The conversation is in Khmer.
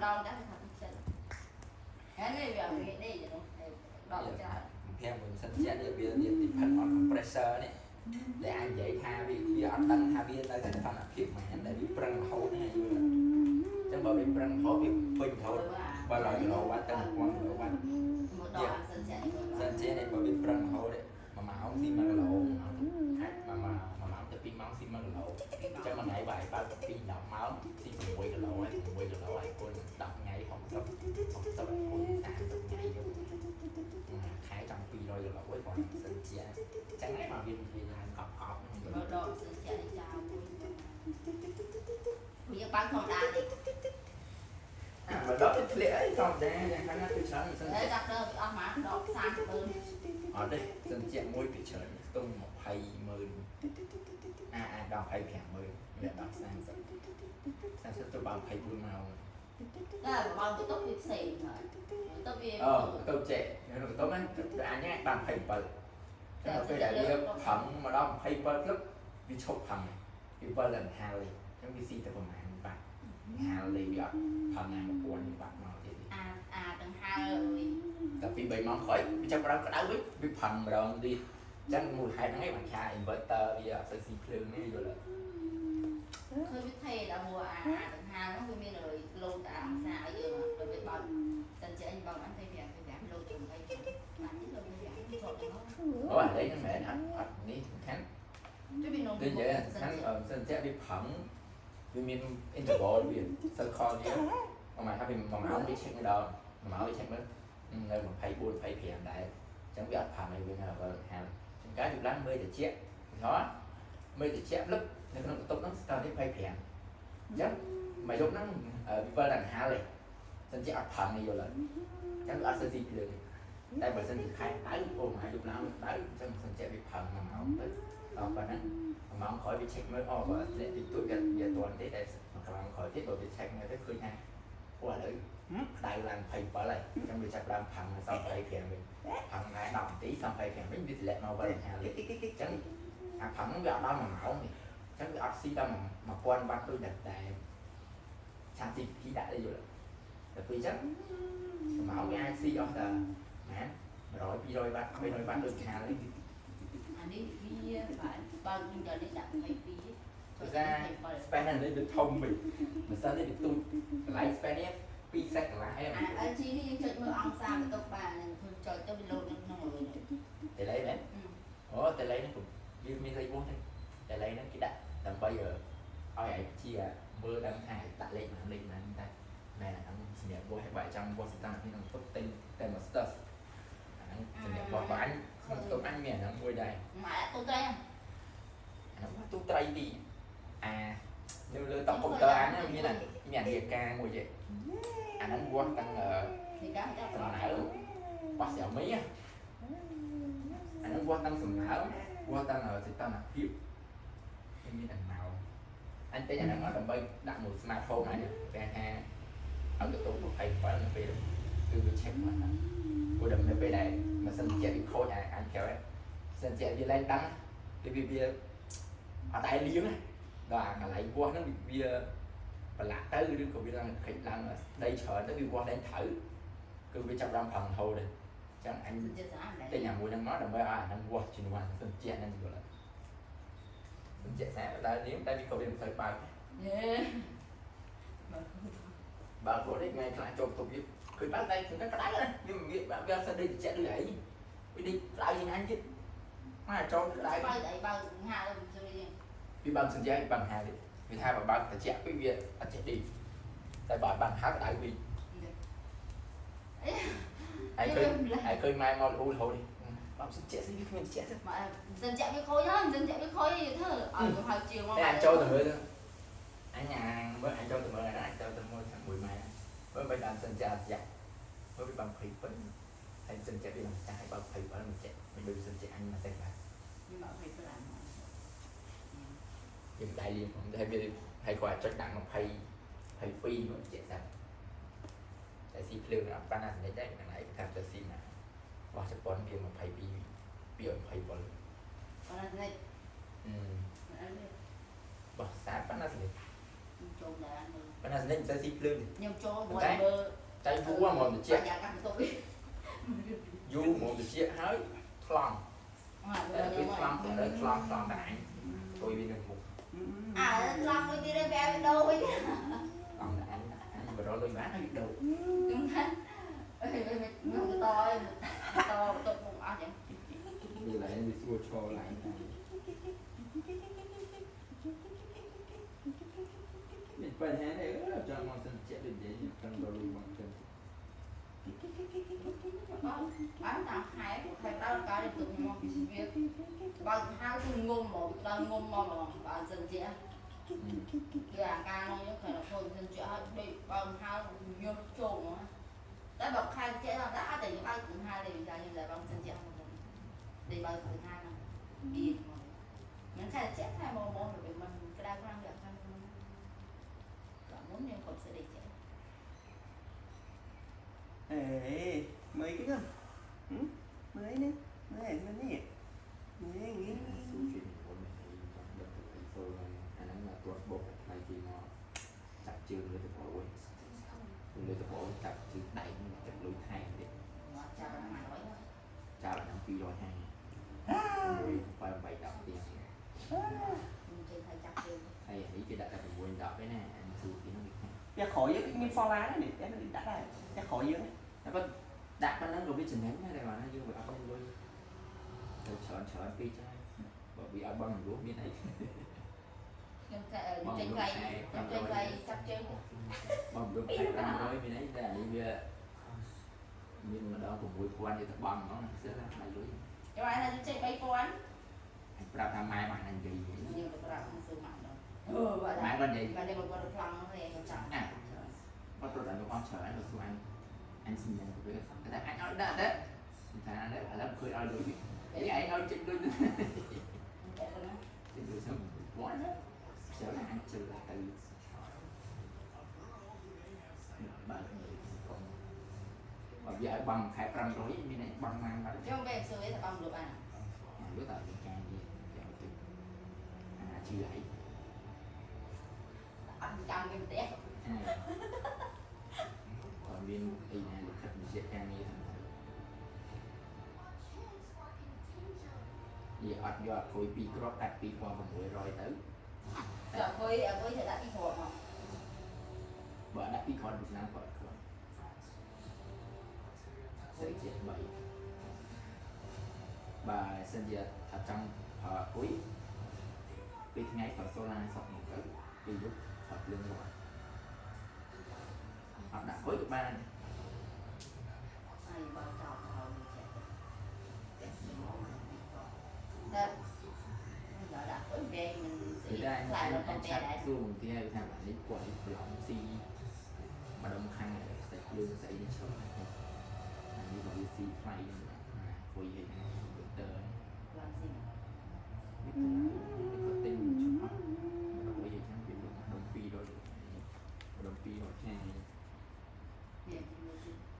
ដងដែរថាចិត្តហើយនេះវាមាននេះដកច្រើន ប្រាំមួយសិនជានេះវា depend on compressor នេះដែលអញនិយាយថាវាវាអត់ដឹងថាវានៅស្ថានភាពប៉ុន្មានដែលវាប្រឹងរហូតហ្នឹងយល់អញ្ចឹងបើវាប្រឹងរហូតវាពេញរហូតបើ100គីឡូវ៉ាត់ទៅ1000គីឡូវ៉ាត់ មកដកអាសិនជានេះ សិនជានេះបើវាប្រឹងរហូត1ម៉ោងស៊ី1គីឡូអាច1ម៉ោង1ម៉ោងទៅ2ម៉ោងស៊ី1គីឡូអញ្ចឹងមួយថ្ងៃបើឲ្យបើកពី10ម៉ោងស៊ី6គីឡូហើយ6គីឡូហើយគុណ10ថ្ងៃ60 60គុណ30ថ្ងៃយកខែចង់200គីឡូហើយគាត់សិនជាអញ្ចឹងហើយមកវាវាឡើងកប់កប់ហ្នឹង មកដកសិនជានេះចោលមួយវាបើកធម្មតាទេ បើដល់ទៅធ្លាក់អីធម្មតាយ៉ាងណាគឺច្រើនសិន តែ ជា ចាប់ដើមអស់មកដក30ម៉ឺន អត់ទេសិនជាមួយពីច្រើនខ្ទង់20ម៉ឺនអាចដល់25ម៉ឺនវាដល់30 30ទៅបើ24ម៉ោង តែបើទៅទៅវាផ្សេងហើយទៅវា អឺទៅចេះនៅក្នុងបន្ទប់ហ្នឹងអញបាន27ចឹងដល់ពេលដែលវាផឹងមកដល់27ក្លឹបវាឈប់ផឹងវាវិលដល់ហាលចឹងវាស៊ីទៅប្រហែលបាត់ហាលវាអត់ផឹងណា1000បាត់មកទៀត អាអាទាំងហាលអើយ តែពី3ម៉ោងក្រោយវាចាប់ផ្ដើមក្តៅវិញវាផឹងម្ដងទៀតចឹងមូលហេតុហ្នឹងឯងបានថា inverter វាអត់សូវស៊ីភ្លើងទេយល់ទេ ឃើញវាថេដល់មួអាអាទាំងហាលហ្នឹងវាមានអើយលោតអាអង្សាឲ្យយើងដល់វាបើកសិនជាអញបើកអញទៅវាវាលោតទៅអីបាននេះលោតវាជាប់ទៅ អូអានេះហ្នឹងមិនមែនអត់អត់នេះសំខាន់ ជួយវានំ ដូចនិយាយសំខាន់សិនជាវាផឹងវាមាន interval វា circle វាប្រហែលថាវា1ម៉ោងវា check ម្ដង1ម៉ោងវា check មើលនៅ24 25ដែរអញ្ចឹងវាអត់ផឹងអីវានៅបើហាលចង្ការយប់ឡើងមើលតិចហ៎មើលតិចលឹកនៅក្នុងបន្ទប់ហ្នឹងស្ទើរតែ25អញ្ចឹងមួយយប់ហ្នឹងវាវិលដល់ហាលឯងសិនជាអត់ផឹងអីយល់អត់អញ្ចឹងវាអត់សូវស៊ីភ្លើងតែបើសិនជាខែដៅអូមួយយប់ឡើងដៅអញ្ចឹងសិនជាវាផឹង1ម៉ោងទៅដល់ប៉ុណ្ណឹង ម៉ោងក្រោយវា check មើលអូបើធ្លាក់តិចតួចវាវាអត់ទាន់ទេតែម៉ោងក្រោយទៀតបើវា check មើលទៅឃើញថាអូឥឡូវក្តៅឡើង27ហើយអញ្ចឹងវាចាប់ដើមផឹងសល់25វិញផឹងណែ10នាទីសល់25វិញវាធ្លាក់មកវិញហាលអញ្ចឹងអាផឹងហ្នឹងវាអត់ដល់1ម៉ោងទេអញ្ចឹងវាអត់ស៊ីដល់1000វ៉ាត់ដូចតែឆា GPT ដាក់ទេយល់តែពេលអញ្ចឹង1ម៉ោងវាអាចស៊ីអស់តែណា100 200វ៉ាត់300វ៉ាត់ដូចខាលទេ អានេះវាបើបើកខ្ញុំដល់នេះដាក់22 ភាសា space ហ្នឹងវាធំវិញមិនសិនទេវាទូចកន្លែង space នេះ2សេតកន្លះឯង អា LG នេះយើងចុចមើលអង្សាបន្ទប់បាននឹងធ្វើចុចទៅវាលោតនៅក្នុងអើយ តេឡេមែនអូតេឡេហ្នឹងវាមានស្អីបោះទេតេឡេហ្នឹងគេដាក់ដើម្បីឲ្យឯងជាមើលដឹងថាដាក់លេខណាលេខណាតែមែនអាហ្នឹងសម្រាប់បោះឲ្យបើចង់បោះស្តារក្នុងបន្ទប់ទិញតែមក stars អាហ្នឹងសម្រាប់បោះបើអញក្នុងបន្ទប់អញមានអាហ្នឹងមួយដែរ ម៉ែទូត្រី អាហ្នឹងទូត្រីទីអានៅលើតុកុំព្យូទ័រអញមានមាននាឡិកាមួយទេអាហ្នឹងវាស់ទាំង នេះកាចាប់ សំណើមបោះ Xiaomi អាហ្នឹងវាស់តាំងសំណើមវាស់តាំងសីតុណ្ហភាពវាមានអាម៉ោអញទិញអាហ្នឹងមកដើម្បីដាក់មួយ smart home អញគេថាឲ្យទទួល27នៅពេលគឺវា check មកហ្នឹងព្រោះដល់នៅពេលដែលម៉ាស៊ីនត្រជាក់វាខូចអាអញក្រោយម៉ាស៊ីនត្រជាក់វាឡើងដឹងគឺវាវាអត់ដែរលៀងណាដល់អាកន្លែងវាស់ហ្នឹងវាប្រឡាក់ទៅឬក៏វាឡើងខិចឡើងដីច្រើនទៅវាវាស់លែងត្រូវគឺវាចាប់ដើមផឹងហូរដែរអញ្ចឹងអញ សិនជាស្អាតដែរ ទិញអាមួយហ្នឹងមកដើម្បីឲ្យអាហ្នឹងវាស់ជំនួសអាសិនជាហ្នឹងយល់អត់សិនជាសារដើរនេះតែវាក៏វាមិនសូវបើក យេ បើកព្រោះនេះថ្ងៃខ្លះចូលបន្ទប់វាឃើញបើកតែខ្ញុំក្តៅណាវាវាវាអត់សូវដេកត្រជាក់ដូចឯងវាដេកក្តៅជាងអញទៀតមកចូលក្តៅ បើកអីបើកហាទៅជួយ វាបើកសិនជាវាបើកហាទៀតវាថាបើបើកត្រជាក់ពេកវាអត់ចេះដេកតែបើបើកហាក្តៅវិញឯងឃើញឯងឃើញម៉ែមកលូរហូតនេះបើសិនជាស្អីវាគ្មានត្រជាក់ទេ ម៉ែសិនជាវាខូចហើយសិនជាវាខូចធ្វើឲ្យវាហៅជាងមក តែអញចូលទៅមើលអញអាមើលអញចូលទៅមើលអញចូលទៅមើលថាមួយម៉ែមើលមិនបានសិនចាយ៉ាមើលវាបាន20ប៉ុនហើយសិនចាវាឡើងចាស់ហើយបើ20ប៉ុនមិនចេះមិនដូចសិនចាអញមកសេះបាទ ខ្ញុំមក27ឡើង យើងដៃលៀងផងតែវាហើយគាត់ចុចដាក់20 22មកចេះសាប់តែស៊ីភ្លើងអត់ប៉ាណាសនិចដែរហ្នឹងឯងថាទៅស៊ីណារបស់ជប៉ុនវា22 220វ៉ុល ប៉ុន្តែនេះ អឺ អត់ បោះសាប៉ាណាសនិច ចូលដែរមើល ប៉ុន្តែស្និចមិនសូវស៊ីភ្លើងទេ ខ្ញុំចូលមួយមើល តែយូរហ្មងតិច យ៉ាកាត់បន្ទប់វិញ យូរហ្មងតិចហើយថ្លង់ អើ តែវាថ្លង់ទៅថ្លង់ថ្លង់តែអញជួយវានៅមុខ អើឡងមួយទៀតបែបដូរវិញ ថ្លង់តែអញអញបរលុយបានហើយដូរ ខ្ញុំថាអេមិនតតបន្ទប់មុខអស់ចឹង វាឡើងវាស្រួលឈរឡើងមានបញ្ហាទេចង់មកសិនជាដូចនិយាយចង់ដល់លុយមកចឹង បានបានតាមខែខែដល់កាលទុកមកវាបើហៅគឺងុំហ្មងដល់ងុំមកហ្មងបើសិនជាគឺអាការនោះយើងគ្រាន់តែធ្វើសិនជាឲ្យដេកបើហៅញើសចូលហ្មងតែបើខែជាដល់តែអត់តែយើងបើកហៅទេចាយើងតែបើសិនជាដេកបើកហៅហ្នឹងអ៊ីហ្មងមិនខែជាខែមកមកវាមិនក្តៅខ្លាំងវាខាងមុនក៏មុនយើងគាត់ស្ដីជា អេមើលគេទៅមើលនេះមើលមើលនេះមើលនេះ ស៊ូជិះមុនអីចង់ដឹកទៅអីសូលអាហ្នឹងអត់ទាន់បុកថ្លៃគេមកចាប់ជើងលើតបោវិញលើតបោចាប់ជើងដៃចាប់លុយថែមទៀត មកចាប់បាន100 ចោលអាហ្នឹង250មួយ8 8 10ទៀត ខ្ញុំចេញឲ្យចាប់ជើង ហើយអានេះគេដាក់តែ6 10ទេណាអានេះស៊ូគេហ្នឹងវាខាង ផ្ទះក្រោយយើងមានហ្វឡានេះផ្ទះនេះដាក់ដែរផ្ទះក្រោយយើង តែប៉ុន្តែដាក់ប៉ុណ្ណឹងក៏វាចំណេញដែរតែគាត់ថាយើងវាអត់មានលុយទៅច្រើនច្រើនពេកចាបើវាឲ្យបងរស់មានអី ខ្ញុំតែខ្ញុំចេញខ្លៃខ្ញុំចេញខ្លៃចាប់ជើង បងរស់ខែ500មានអីតែអានេះវាមានម្ដង6000យកទៅបងហ្មងស្អីណាលុយ ខ្ញុំឲ្យថាខ្ញុំចេញ3000 អញប្រាប់ថាម៉ែមកហ្នឹងនិយាយ ខ្ញុំទៅប្រាប់ខ្ញុំសួរម៉ាក់ដល់អឺបាទ ម៉ែគាត់និយាយ បាទខ្ញុំគាត់ប្លង់ទេខ្ញុំចាំ ណាគាត់ប្រាប់តែខ្ញុំអត់ច្រើនគាត់សួរអញអញស៊ីញ៉ាំទៅវាតែអញអត់ដាក់ទេថាឥឡូវឃើញឲ្យលុយអីឯងឲ្យចេញលុយ តែប៉ុណ្ណា ចេញលុយសឹមគាត់ណាច្រើនអញជិលទៅបាទកុំបើវាឲ្យបងខែ500មានបងម៉ានបាត់ ខ្ញុំបែបសួរថាបងលុបអា វាតើមានការនិយាយទៅអាជឿអី អត់ចាំគេផ្ទះ គាត់មានអីណាលិខិតបញ្ជាក់ការងារហ្នឹងនិយាយអត់យកអគុយ2គ្រាប់កាត់2600ទៅ តែអគុយអគុយត្រូវដាក់ពីគ្រាប់មក បើដាក់2គ្រាប់ពីឆ្នាំគាត់គ្រាប់សេជា3បើសិនជាថាចង់ប្រើអគុយពេលថ្ងៃប្រើសូឡាសក់មកទៅពេលយប់ប្រើភ្លើងរត់អត់ដាក់អគុយក៏បាន ហើយបើចោលហើយចេះតែដល់ដាក់អុយបែងមិនស្អី thì đây ខ្លាយ anh ដល់ anh chặt បែដែរ xuống thì hay thằng bạn ấy quẩy lỏng xi mà đông khăn này sạch lương sạch đi chơi anh đi vào xi thay quay hay tờ ឡើងស៊ី biết